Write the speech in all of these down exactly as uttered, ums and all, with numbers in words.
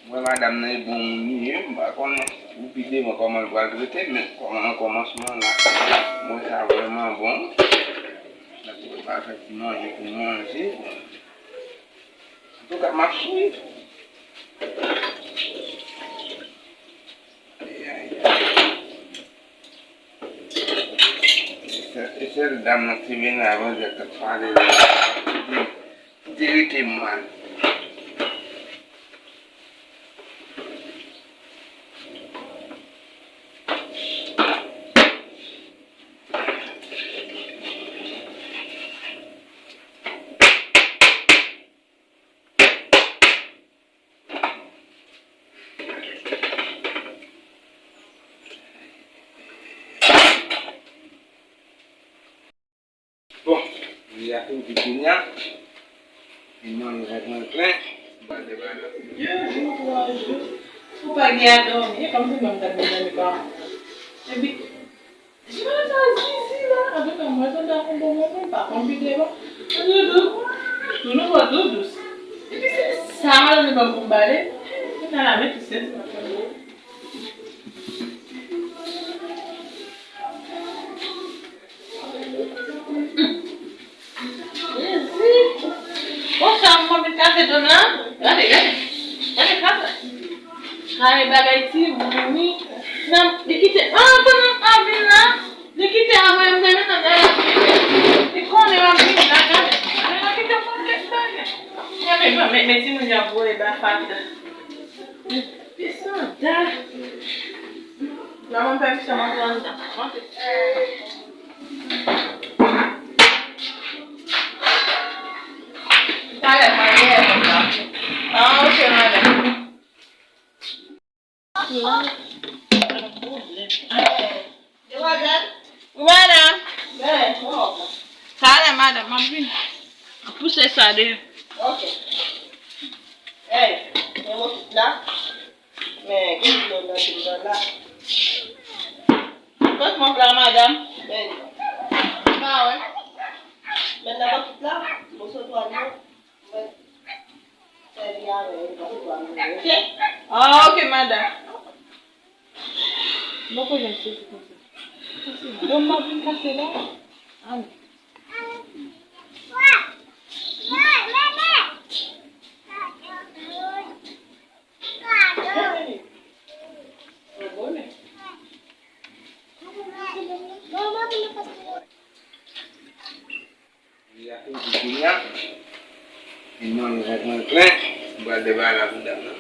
M wè madanm nan e bon moun li ye, m pa konnen pou pi devan kòman l pral trete, men kòman nan kòmansman la, m wè sa vrèman bon. L ap prepare fè ti manje pou manje. Antouka, m ap swiv. Ayayay. E sèl, e sèl dam nan ki te vin la, Bondye k ap pale la. Ki te, ki te rete mal. Bon, li a fin di kounye a. Li manje sa pran plen. Ba de ba de. De jou, twa jou. Ou pa gen a dòmi. E kòmsi mwen m t ap vin dòmi pa. Epi, jwenn sa zizi la. Antouka, mwen tande ak yon bon moman, m pa konn pi devan. Doudou. Doudou, bon, doudou. Epi se sa, madanm li ban m pou m bale. Mwen ta la met tout sèl. Jezi! Bon, sa, m anvi kase do m la. Gade, gade. Gade, gade. Kare bagay ti mouri. Nan, li kite, ah, pandan m ap vin la, li kite a voye m gade nan gade. Li konnen m ap vin la, gade. Gade, li kite m ap vin la. Gade, men, men, men ti moun yo ap voye ba fatra. Pi sanda. Manman pèmisyon mwen pran anndan. Talè mwen ye konsa. Ah, ok, madanm. Demwazèl? Wi, madanm. Talè, madanm, m ap vini. Pouse sa deyò. Ok. Hey, men mwen tout la. Men, gen dlo nan dlo la. Kot mòp la, madanm? Men, pa wè. Men nan bòt la, moso twal yo, mwen sèvi avè yo, moso twal yo, ok? Ah, ok, madanm. Mwen poko janm sezi konsa. Konsa, do m ap vin kase la. Amen. Li a fin di kounye a. Li manje sa pran plen. M pral debare la pou dam nan.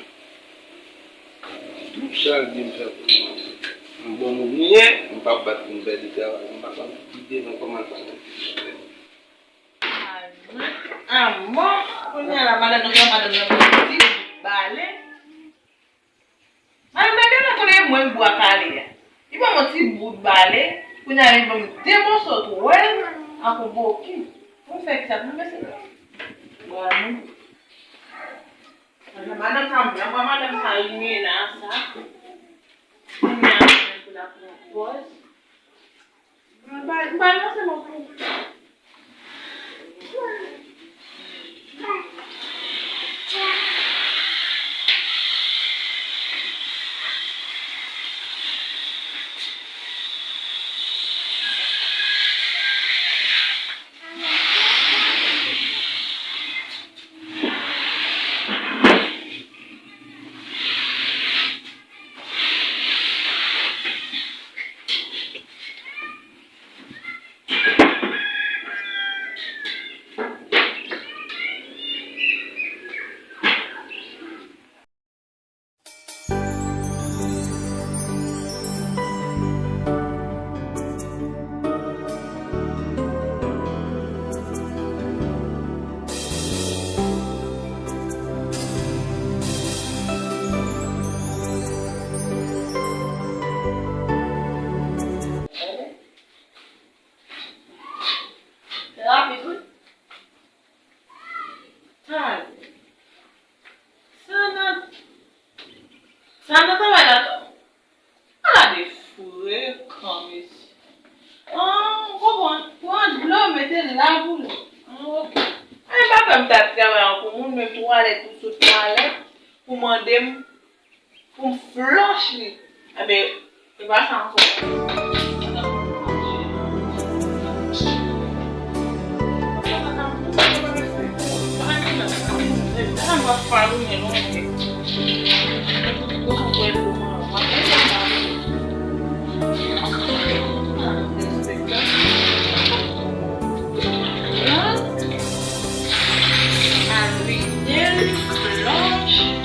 Tout sa l di m fè pou li. M bon moun li ye, m p ap bat pou m pèdi travay. M pa konn ki devan kòman l pral rete. Amò, kounye a la, madanm nan pran madanm nan pou ti bale. Madanm nan genlè konnen mwen bwa kale a. Li ban m yon ti bout bale, kounye a li ban m de moso twèl ak yon boki. Pou m fè kisa? Pou m mesye bwa nou. Madanm sa, mwen bwa madanm sa, Limena sa. Kounye a, mwen pou la pran pòz. Rapid, wi. Talè. Sa nan, sa nan travay la tou. Ala de frekan, mesye. An, ou konprann? Pran dlo, mete l la pou li. An, ok. Ay, pa fè m t ap travay an pou moun, men twalèt pou sot twalèt, pou mande m Pou m flush li. Enben, e pa sa ankò. Ariel Blanche.